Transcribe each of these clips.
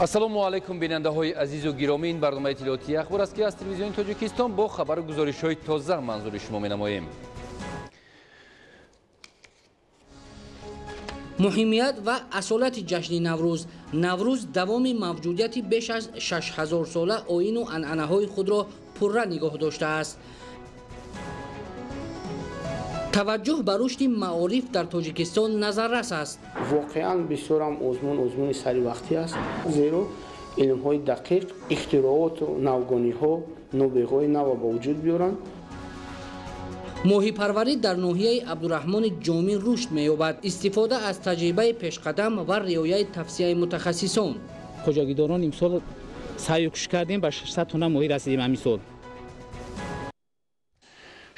Ассалому алайкум, бинандаҳои азизу гиромӣ. Ин барномаи иттилоотии Ахбор аст, ки аз телевизиони Тоҷикистон бо хабару гузоришҳои тоза манзури шумо менамоем. Муҳимият ва асолати ҷашни Наврӯз. Наврӯз давоми мавҷудияти беш аз 6000 сола оину анъанаҳои худро пурра нигоҳ доштааст. Таваҷҷӯҳ ба рушди маориф дар Тоҷикистон назаррас аст. Воқеан бисёрам озмун озмуни саривақтӣ аст, зеро илмҳои дақиқ ихтирооту навгониҳо, нобиғҳои нав ба вуҷуд биёранд. Моҳипарварӣ дар ноҳияи Абдураҳмони Ҷомӣ рушд меёбад. Истифода аз таҷрибаи пешқадам ва риояи тавсияи мутахассисон. Хоҷагидорон имсол саъю кӯшиш кардем, ба 600 тонна моҳӣ расидем ҳамин сол.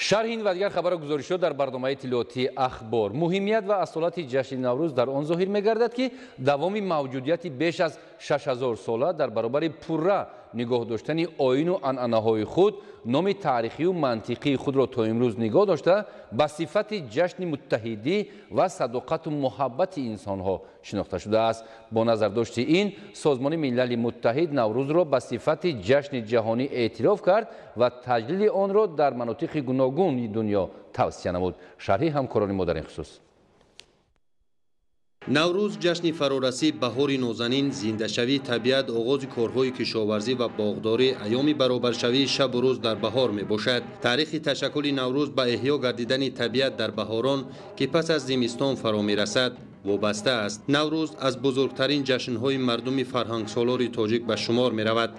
Шарҳи ин ва дигар хабару гузоришҳо дар барномаи иттилоотии Ахбор. Муҳимият ва асолати ҷашни Наврӯз дар он зоҳир мегардад, ки давоми мавҷудияти беш аз 6000 сола дар баробари пурра нигоҳ доштани оину анъанаҳои худ, номи таърихию мантиқии худро то имрӯз нигоҳ дошта, ба сифати ҷашни муттаҳидӣ ва садоқату муҳаббати инсонҳо шинохта шудааст. Бо назардошти ин, Созмони Милали Муттаҳид Наврӯзро ба сифати ҷашни ҷаҳонӣ эътироф кард ва таҷлили онро дар манотиқи гуногуни дунё тавсия намуд. Шарҳи ҳамкорони мо дар ин хусус. Наврӯз ҷашни фарорасӣ, баҳори нозанин, зиндашавии табиат, оғози корҳои кишоварзӣ ва боғдорӣ, айёми баробаршавии шабу рӯз дар баҳор мебошад. Таърихи ташаккули Наврӯз ба эҳё гардидани табиат дар баҳорон, ки пас аз зимистон фаро мерасад, вобаста аст. Наврӯз аз бузургтарин ҷашнҳои мардуми фарҳангсолори тоҷик ба шумор меравад.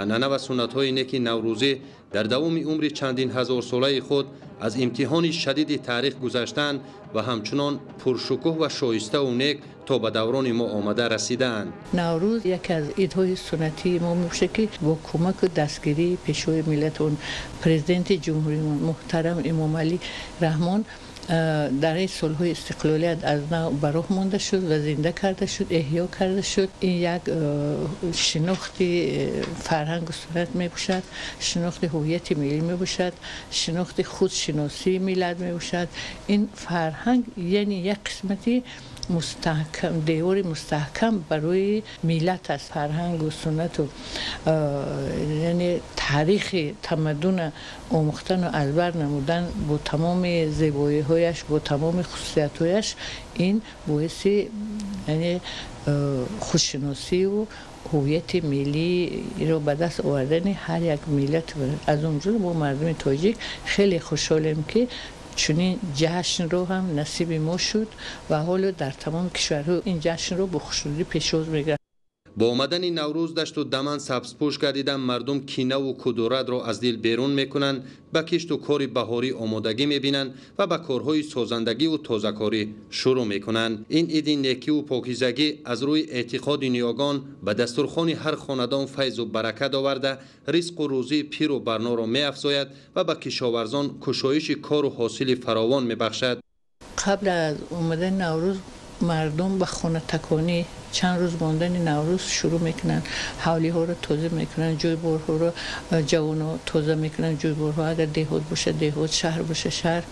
Анъана ва суннатҳои неки наврӯзӣ дар давоми умри чандин ҳазорсолаи худ аз имтиҳони шадиди таърих гузаштанд ва ҳамчунон пуршукӯҳ ва шоиставу нек то ба даврони мо омада расидаанд. Наврӯз яке аз идҳои суннатии мо мебошад, ки бо кӯмаку дастгирии пешвои миллатон, президенти ҷумҳурии муҳтарам Эмомалӣ Раҳмон, дар ин солҳои истиқлолият аз нав ба роҳ монда шуд ва зинда карда шуд, эҳё карда шуд. Ин як шинохти фарҳангу суннат мебошад, шинохти ҳувияти миллӣ мебошад, шинохти худшиносии миллат мебошад. Ин фарҳанг яъне як қисмати мустаҳкам, девори мустаҳкам барои миллат аст. Фарҳангу суннату яъне таърихи тамаддуна омӯхтану аз бар намудан бо тамоми зебоиҳояш, бо тамоми хусусиятҳояш, ин боиси яъне худшиносию ҳувияти миллиро ба даст овардани ҳар як миллат. Аз он ҷумла мо мардуми тоҷик хеле хушҳолем, ки чунин ҷашнро ҳам насиби мо шуд ва ҳоло дар тамоми кишварҳо ин ҷашнро бо хушнудӣ пешвоз мегиранд. Бо омадани Наврӯз дашту даман сабзпӯш гардида, мардум кинаву кудуратро аз дил берун мекунанд, ба кишту кори баҳорӣ омодагӣ мебинанд ва ба корҳои созандагиву тозакорӣ шурӯъ мекунанд. Ин иди некиву покизагӣ аз рӯи эътиқоди ниёгон ба дастурхони ҳар хонадон файзу баракат оварда, ризқу рӯзии пиру барноро меафзояд ва ба кишоварзон кушоиши кору ҳосили фаровон мебахшад. Қабл аз омадани Наврӯз мардум ба хонатаконӣ чанд рӯз мондани Наврӯз шурӯъ мекунанд, ҳавлиҳоро тоза мекунанд, ҷӯйборҳоро ҷавоно тоза мекунанд, ҷӯйборҳо агар деҳот бошад деҳот, шаҳр бошад шаҳр,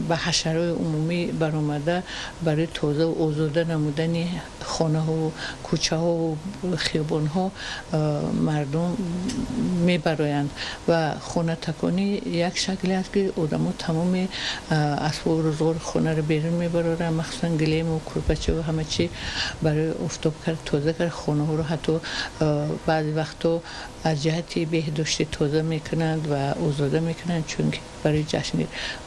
ба ҳашарои умумӣ баромада барои тозаву озода намудани хонаҳову кӯчаҳову хиёбонҳо мардум мебароянд. Ва хонатаконӣ як шакле аст, ки одамо тамоми асбобу рӯзғори хонаро берун мебароранд, махсусан гилему курпачаву ҳама чи барои офтоб кард, тоза кард хонаҳоро. Ҳатто баъзе вақтҳо аз ҷиҳати беҳдоштӣ тоза мекунанд ва озода мекунанд, чунки барои ҷашн.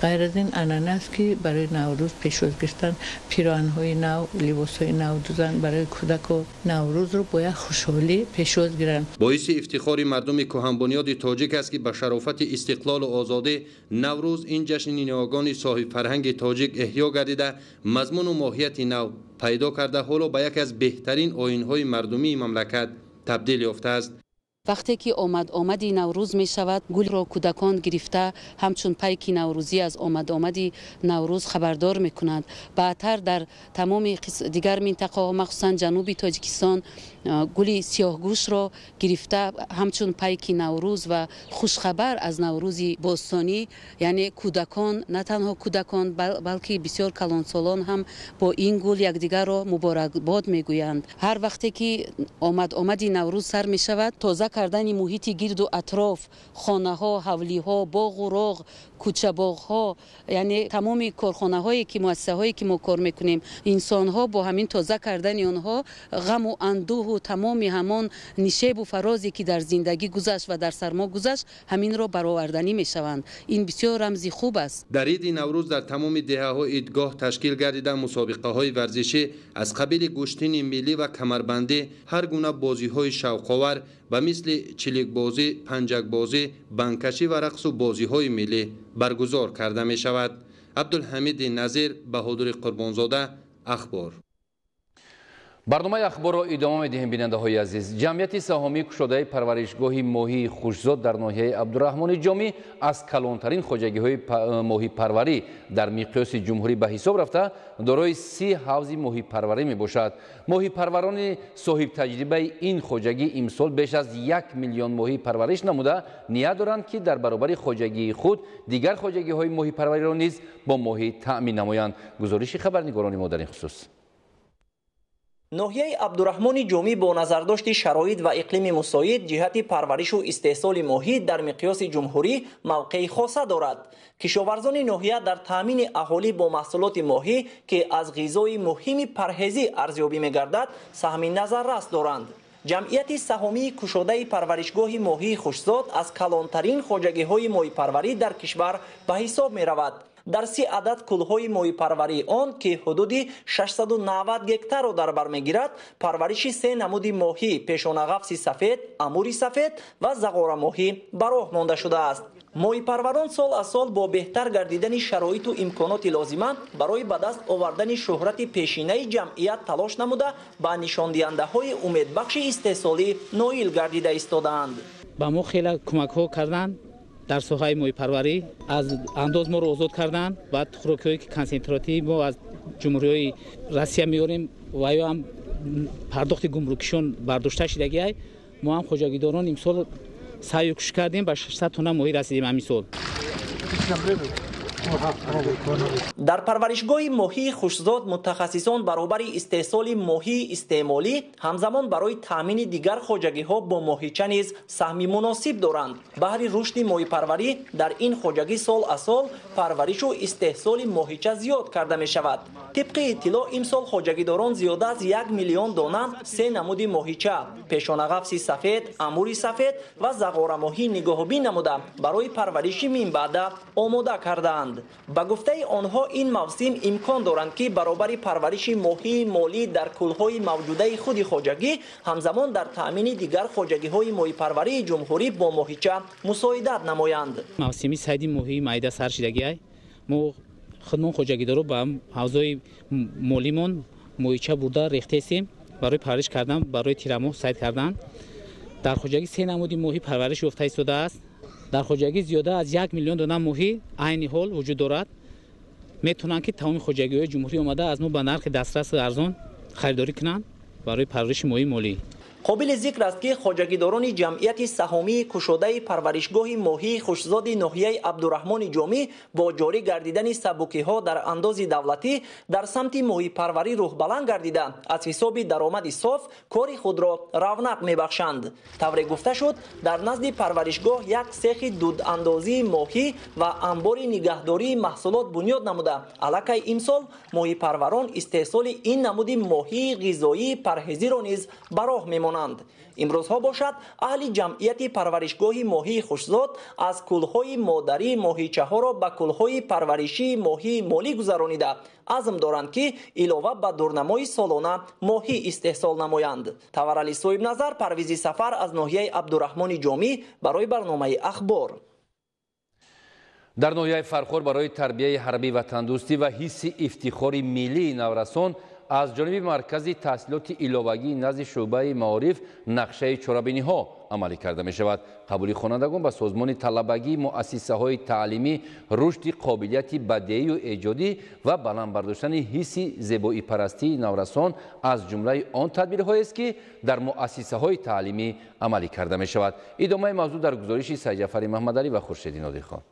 Ғайр аз ин, анъана аст, ки барои Наврӯз пешвоз гирифтан пироҳанҳои нав, либосҳои нав дузанд барои кӯдако, Наврӯзро бо як хушҳолӣ пешвоз гиранд. Боиси ифтихори мардуми кӯҳанбунёди тоҷик аст, ки ба шарофати истиқлолу озодӣ Наврӯз, ин ҷашни ниёгони соҳибфарҳанги тоҷик, эҳё гардида, мазмуну моҳияти нав пайдо карда, ҳоло ба яке аз беҳтарин оинҳои мардумии мамлакат табдил ёфтааст. Вақте ки омад-омади Наврӯз мешавад, гулро кӯдакон гирифта ҳамчун пайки наврӯзӣ аз омад-омади Наврӯз хабардор мекунанд. Баъдтар дар тамоми дигар минтақаҳо, махсусан ҷануби Тоҷикистон, гули сиёҳгӯшро гирифта ҳамчун пайки Наврӯз ва хушхабар аз Наврӯзи бостонӣ, яъне кӯдакон, на танҳо кӯдакон, балки бисёр калонсолон ҳам бо ин гул якдигарро муборакбод мегӯянд. Ҳар вақте ки омад-омади Наврӯз сар мешавад, тоза кардани муҳити гирду атроф, хонаҳо, ҳавлиҳо, боғу роғ, кӯчабоғҳо, яъне тамоми корхонаҳое ки муассисаҳое ки мо кор мекунем, инсонҳо бо ҳамин тоза кардани онҳо ғаму андӯҳу тамоми ҳамон нишебу фарозе ки дар зиндагӣ гузашт ва дар сармо гузашт, ҳаминро бароварданӣ мешаванд. Ин бисёр рамзи хуб аст. Дар иди Наврӯз дар тамоми деҳаҳо идгоҳ ташкил гардида, мусобиқаҳои варзишӣ аз қабили гӯштини миллӣ ва камарбандӣ, ҳар гуна бозиҳои шавқовар ба мисли чиликбозӣ, панҷакбозӣ, банкашӣ ва рақсу бозиҳои миллӣ баргузор карда мешавад. Абдулҳамиди Назир, Баҳодури Қурбонзода, Ахбор. Барномаи Ахборро идома медиҳем, бинандаҳои азиз. Ҷамъияти саҳомии кушодаи парваришгоҳи моҳии Хушзод дар ноҳияи Абдураҳмони Ҷомӣ аз калонтарин хоҷагиҳои моҳипарварӣ дар миқёси ҷумҳурӣ ба ҳисоб рафта, дорои 30 ҳавзи моҳипарварӣ мебошад. Моҳипарварони соҳибтаҷрибаи ин хоҷагӣ имсол беш аз 1 миллион моҳӣ парвариш намуда, ният доранд, ки дар баробари хоҷагии худ дигар хоҷагиҳои моҳипарвариро низ бо моҳӣ таъмин намоянд. Гузориши хабарнигорони мо дар ин хусус. Ноҳияи Абдураҳмони Ҷомӣ бо назардошти шароит ва иқлими мусоид ҷиҳати парваришу истеҳсоли моҳӣ дар миқёси ҷумҳурӣ мавқеи хоса дорад. Кишоварзони ноҳия дар таъмини аҳолӣ бо маҳсулоти моҳӣ, ки аз ғизои муҳими парҳезӣ арзёбӣ мегардад, саҳми назаррас доранд. Ҷамъияти саҳомии кушодаи парваришгоҳи моҳии Хушзод аз калонтарин хоҷагиҳои моҳипарварӣ дар кишвар ба ҳисоб меравад. Дар 30 адад кӯлҳои моҳипарварии он, ки ҳудуди 690 гектарро дар бар мегирад, парвариши се намуди моҳӣ пешонағафси сафед, амури сафед ва зағорамоҳӣ ба роҳ монда шудааст. Моҳипарварон сол аз сол бо беҳтар гардидани шароиту имконоти лозима барои ба даст овардани шӯҳрати пешинаи ҷамъият талош намуда, ба нишондиҳандаҳои умедбахши истеҳсолӣ ноил гардида истодаанд. Ба мо хеле кӯмакҳо карданд дар соҳаи моҳипарварӣ, аз андоз моро озод карданд. Баъд хӯрокиҳое ки консентратӣ мо аз ҷумҳуриҳои Россия меорем ва ё ҳам пардохти гумрукишон бардошта шидагиай, мо ҳам хоҷагидорон имсол саъю кӯшиш кардем, ба 600 тонна моҳӣ расидем ҳамин сол. Дар парваришгоҳи моҳии Хушзод мутахассисон баробари истеҳсоли моҳии истеъмолӣ ҳамзамон барои таъмини дигар хоҷагиҳо бо моҳича низ саҳми муносиб доранд. Баҳри рушди моҳипарварӣ дар ин хоҷагӣ сол аз сол парваришу истеҳсоли моҳича зиёд карда мешавад. Тибқи иттилоъ, имсол хоҷагидорон зиёда аз 1 миллион дона се намуди моҳича пешонағафси сафед, амури сафед ва зағорамоҳӣ нигоҳубин намуда барои парвариши минбаъда омода кардаанд. Ба гуфтаи онҳо, ин мавсим имкон доранд, ки баробари парвариши моҳии молӣ дар кӯлҳои мавҷудаи худи хоҷагӣ ҳамзамон дар таъмини дигар хоҷагиҳои моҳипарварии ҷумҳурӣ бо моҳича мусоидат намоянд. Мавсими сайди моҳии майда сар шидагиай, мо худмон хоҷагидоро ба ҳавзҳои молимон моҳича бурда рехтесем барои парвариш кардан, барои тирамоҳ сайд кардан. Дар хоҷагӣ се намуди моҳӣ парвариш ёфта истодааст. Дар хоҷагӣ зиёда аз 1 миллион дона моҳӣ айни ҳол вуҷуд дорад. Метавонанд, ки тамоми хоҷагиҳои ҷумҳурӣ омада аз мо ба нархи дастрас арзон харидорӣ кунанд барои парвариши моҳии молӣ. Қобили зикр аст, ки хоҷагидорони ҷамъияти саҳомии кушодаи парваришгоҳи моҳии Хушзоди ноҳияи Абдураҳмони Ҷомӣ бо ҷорӣ гардидани сабукиҳо дар андози давлатӣ дар самти моҳипарварӣ рӯҳбаланд гардида, аз ҳисоби даромади соф кори худро равнақ мебахшанд. Тавре гуфта шуд, дар назди парваришгоҳ як сехи дудандозии моҳӣ ва анбори нигаҳдории маҳсулот бунёд намуда, аллакай имсол моҳипарварон истеҳсоли ин намуди моҳии ғизоии парҳезиро низ ба роҳ мемонанд. Имрӯзҳо бошад, аҳли ҷамъияти парваришгоҳи моҳии Хушзод аз кӯлҳои модарӣ моҳичаҳоро ба кӯлҳои парваришии моҳии молӣ гузаронида, азм доранд, ки илова ба дурнамои солона моҳӣ истеҳсол намоянд. Таварали Соҳибназар, Парвизи Сафар аз ноҳияи Абдураҳмони Ҷомӣ барои барномаи Ахбор. Дар ноҳияи Фархор барои тарбияи ҳарбӣ ватандӯстӣ ва ҳисси ифтихори миллии наврасон аз ҷониби Маркази таҳсилоти иловагии назди шӯъбаи маориф нақшаи чорабиниҳо амалӣ карда мешавад. Қабули хонандагон ба созмони талабагии муассисаҳои таълимӣ, рушди қобилияти бадеию эҷодӣ ва баланд бардоштани ҳисси зебоипарастии наврасон аз ҷумлаи он тадбирҳоест, ки дар муассисаҳои таълимӣ амалӣ карда мешавад. Идомаи мавзӯъ дар гузориши Сайҷафари Маҳмадалӣ ва Хуршеди Нодирхон.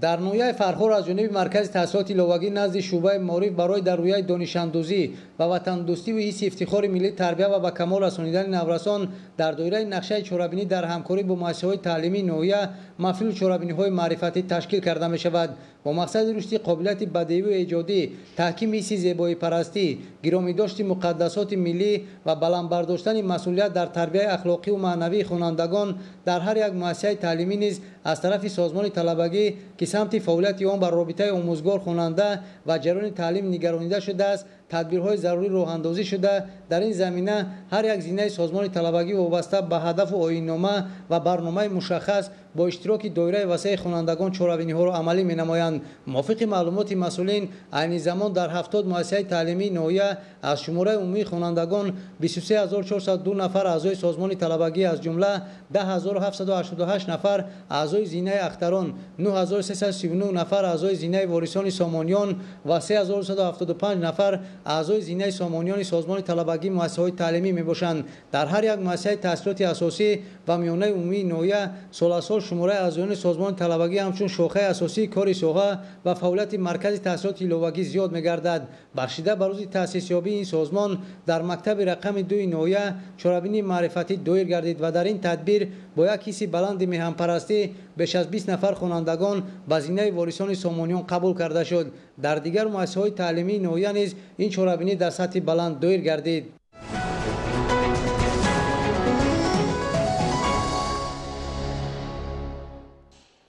Дар ноҳияи Фархор аз ҷониби Маркази таҳсилоти иловагӣ назди шӯъбаи маориф барои дар рӯяи донишандӯзӣ ва ватандӯстиву ҳисси ифтихори миллӣ тарбия ва ба камол расонидани наврасон дар доираи нақшаи чорабинӣ дар ҳамкорӣ бо муассисаҳои таълимии ноҳия маҳфилу чорабиниҳои маърифатӣ ташкил карда мешавад. Бо мақсади рушди қобилияти бадеиву эҷодӣ, таҳкими ҳисси зебоипарастӣ, гиромидошти муқаддасоти миллӣ ва баланд бардоштани масъулият дар тарбияи ахлоқиву маънавии хонандагон дар ҳар як муассисаи таълимӣ низ аз тарафи созмони талабагӣ, ки самти фаъолияти он бар робитаи омӯзгор-хонанда ва ҷараёни таълим нигаронида шудааст, тадбирҳои зарурӣ роҳандозӣ шуда, дар ин замина ҳар як зинаи созмони талабагӣ вобаста ба ҳадафу оиннома ва барномаи мушаххас бо иштироки доираи васеи хонандагон чорабиниҳоро амалӣ менамоянд. Мувофиқи маълумоти масъулин, айни замон дар 70 муассисаи таълимии ноҳия аз шумораи умумии хонандагон 23402 нафар аъзои созмони талабагӣ, аз ҷумла 10788 нафар аъзои зинаи ахтарон, 9339 нафар аъзои зинаи ворисони сомониён ва 3175 нафар аъзои зинаи сомониёни созмони талабагии муассисаҳои таълимӣ мебошанд. Дар ҳар як муассисаи таҳсилоти асосӣ ва миёнаи умумии ноҳия сол аз сол шумораи аъзоёни созмони талабагӣ ҳамчун шохаи асосии кори соҳа ва фаъолияти Маркази таҳсилоти иловагӣ зиёд мегардад. Бахшида ба рӯзи таъсисёбии ин созмон дар мактаби рақами 2 ноҳия чорабинии маърифатӣ доир гардид ва дар ин тадбир бо як ҳисси баланди меҳанпарастӣ беш аз 20 нафар хонандагон ба зинаи ворисони сомониён қабул карда шуд. Дар дигар муассисаҳои таълимии ноҳия низ ин чорабинӣ дар сатҳи баланд доир гардид.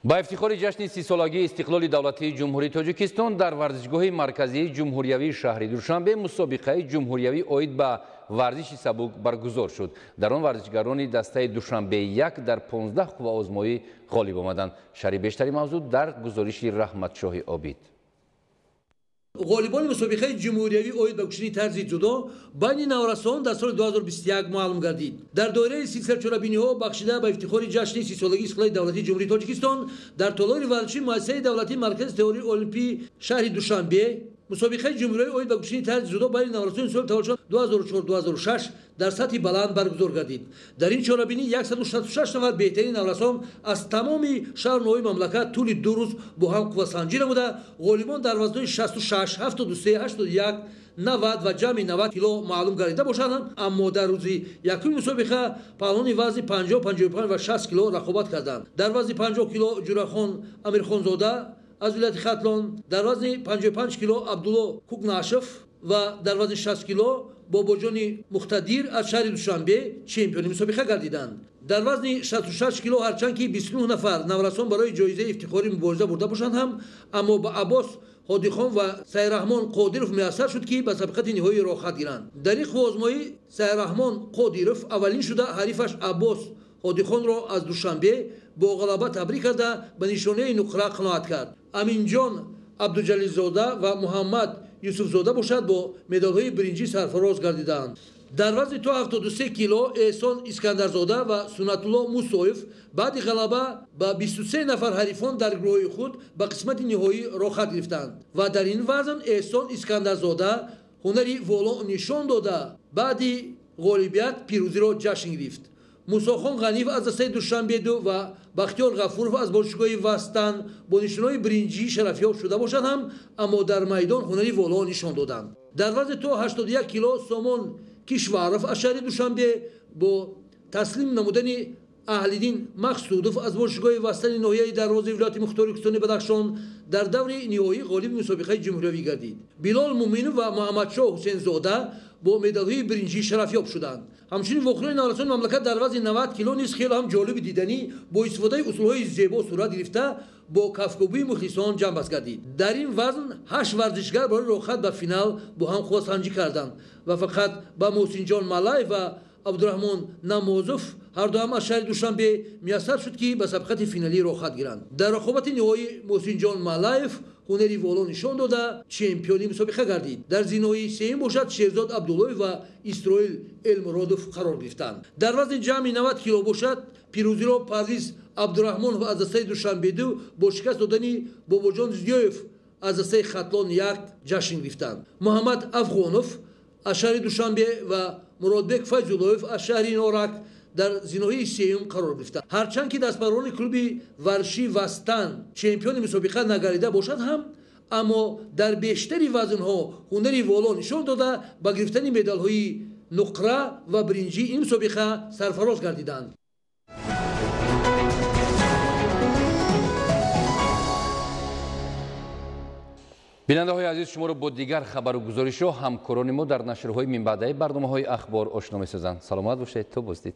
Ба ифтихори ҷашни 30-солагии истиқлоли давлатии Ҷумҳурии Тоҷикистон дар варзишгоҳи марказии ҷумҳуриявии шаҳри Душанбе мусобиқаи ҷумҳуриявӣ оид ба варзиши сабук баргузор шуд. Дар он варзишгарони дастаи Душанбе 1 дар 15 қувваозмоӣ ғолиб омаданд. Шарҳи бештари мавзӯъ дар гузориши Раҳматшоҳи Обид. Ғолибони мусобиқаи ҷумҳуриявӣ оид ба кушини тарзи ҷудо байни наврасон дар соли 2021 маълум гардид. Дар доираи силсила чорабиниҳо бахшида ба ифтихори ҷашни 30-солагии истиқлоли давлатии Ҷумҳурии Тоҷикистон дар толори варзишии муассисаи давлатии Маркази теории олимпии шаҳри Душанбе мусобиқаи ҷумҳуриявӣ оид ба кушини тарзи ҷудо байни наврасони соли таваллудшон 2004-2006 дар сатҳи баланд баргузор гардид. Дар ин чорабинӣ 166 нафар беҳтарин наврасон аз тамоми шаҳру ноҳияи мамлакат тӯли 2 рӯз бо ҳам қуввасанҷӣ намуда, ғолибон дар вазнҳои 66, 73, 81, 90 ва ҷамъи 90 кило маълум гардида бошанд, аммо дар рӯзи якуми мусобиқа паҳлавони вазни 50, 55 ва 60 кило рақобат карданд. Дар вазни 50 кило Ҷурахон Амирхонзода аз вилояти Хатлон, дар вазни 55 кило Абдулло Кукнашев ва дар вазни 60 кило Бобоҷони Мухтадир аз шаҳри Душанбе чемпиони мусобиқа гардиданд. Дар вазни 66 кило ҳарчанд ки 29 нафар наврасон барои ҷоизаи ифтихорӣ мубориза бурда бошанд ҳам, аммо ба Аббос Ҳодихон ва Сайраҳмон Қодиров муяссар шуд, ки ба сабқати ниҳоӣ роҳхат гиранд. Дар ин қувваозмоӣ Сайраҳмон Қодиров аввалин шуда ҳарифаш Аббос Ҳодихонро аз Душанбе бо ғалаба табрик карда ба нишонаи нуқра қаноат кард. Аминҷон Абдуҷалилзода ва Муҳаммад Юсуфзода бошад бо медалҳои биринҷӣ сарфароз гардиданд. Дар вазни то 73 кило Эҳсон Искандарзода ва Суннатулло Мусоев баъди ғалаба ба 23 нафар ҳарифон дар гурӯҳи худ ба қисмати ниҳоӣ роҳхат гирифтанд ва дар ин вазн Эҳсон Искандарзода ҳунари воло нишон дода баъди ғолибият пирӯзиро ҷашн гирифт. Мусохон Ғаниев аз дастаи Душанбе 2 ва Бахтиёр Ғафуров аз бошгоҳи Вастан бо нишонаҳои биринҷӣ шарафёб шуда бошанд ҳам, аммо дар майдон ҳунари воло нишон доданд. Дар вазни то 81 кило Сомон Кишваров аз шаҳри Душанбе бо таслим намудани Аҳлиддин Мақсудов аз бошгоҳи Вастани ноҳияи Дарвози вилояти Мухтори Кӯҳистони Бадахшон дар даври ниҳоӣ ғолиби мусобиқаи ҷумҳуриявӣ гардид. Билол Муминов ва Муҳаммадшоҳ Ҳусейнзода бо медалҳои биринҷӣ шарафёб шуданд. Ҳамчунин вохӯрии наврасони мамлакат дар вазни 90 кило низ хеле ҳам ҷолиби диданӣ бо истифодаи усулҳои зебо сурат гирифта бо кафкӯбии мухлисон ҷамъбаст гардид. Дар ин вазн 8 варзишгар барои роҳхат ба финал бо ҳам қуввасанҷӣ карданд ва фақат ба Муҳсинҷон Малаев ва Абдураҳмон Намозов ҳарду ҳам аз шаҳри Душанбе муяссар шуд, ки ба сабқати финалӣ роҳхат гиранд. Дар рақобати ниҳоӣ Муҳсинҷон Малаев ҳунари воло нишон дода, чемпиони мусобиқа гардид. Дар зинои сеюм бошад Шерзод Абдуллоев ва Исроил Элмуродов қарор гирифтанд. Дар вазни ҷамъи 90 кило бошад пирӯзиро Парвиз Абдураҳмонов аз дастаи Душанбе-2 бо шикаст додани Бобоҷон Зиёев аз дастаи Хатлон 1 ҷашн гирифтанд. Муҳаммад Афғонов аз шаҳри Душанбе ва Муродбек Файзуллоев аз шаҳри Норак дар зиноҳии сеюм қарор гирифтанд. Ҳарчанд ки дастпарварони клуби варзиши Вастан чемпиони мусобиқа нагарида бошад ҳам, аммо дар бештари вазнҳо ҳунари воло нишон дода, ба гирифтани медалҳои нуқра ва биринҷӣ ин мусобиқа сарфароз гардиданд. Бинандаҳои азиз, шуморо бо дигар хабару гузоришҳо ҳамкорони мо дар нашрҳои минбаъдаи барномаҳои Ахбор ошно месозанд. Саломат бошед, то боздид.